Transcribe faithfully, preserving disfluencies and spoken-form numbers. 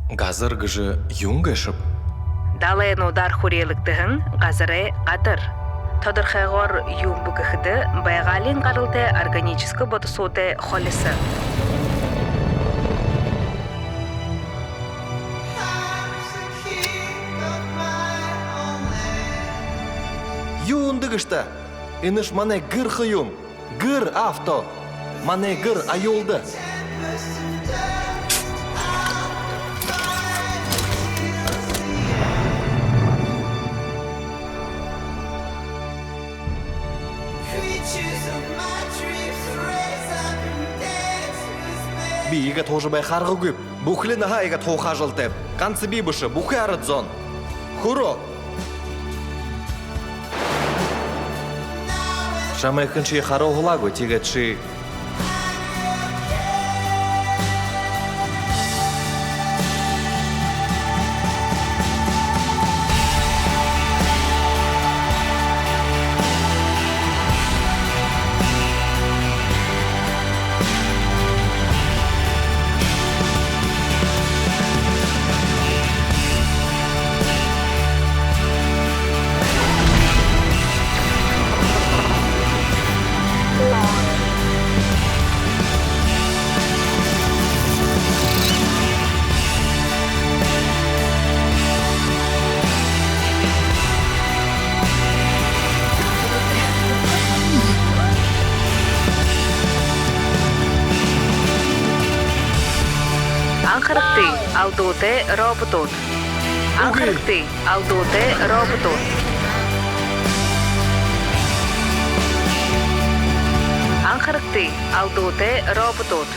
Газар гэжэ юун гээшэб? Далайнуудаар хүреэлэгдэһэн газарай гадар. Тодорхойгоор юун бэ гэхэдэ, байгаалиин гаралтай органическа бодосуудай холисо. Юун даа гээшэбта? Энэш манай гэр ха юм. Гэр авто. Манай гэр аюулда. Би иигээд һуужа байха аргагүйб. Бүхэли наһаа иигээд һууха ажалтайб. Ганса би бэшэ, бүхы арад зон. Хүрөө. Шамайханшье харууһалаагүй, тиигээд ши. Анхарагты, алдуутай роботууд. Үгы. Анхарагты, алдуутай роботууд. Анхарагты, алдуутай роботууд.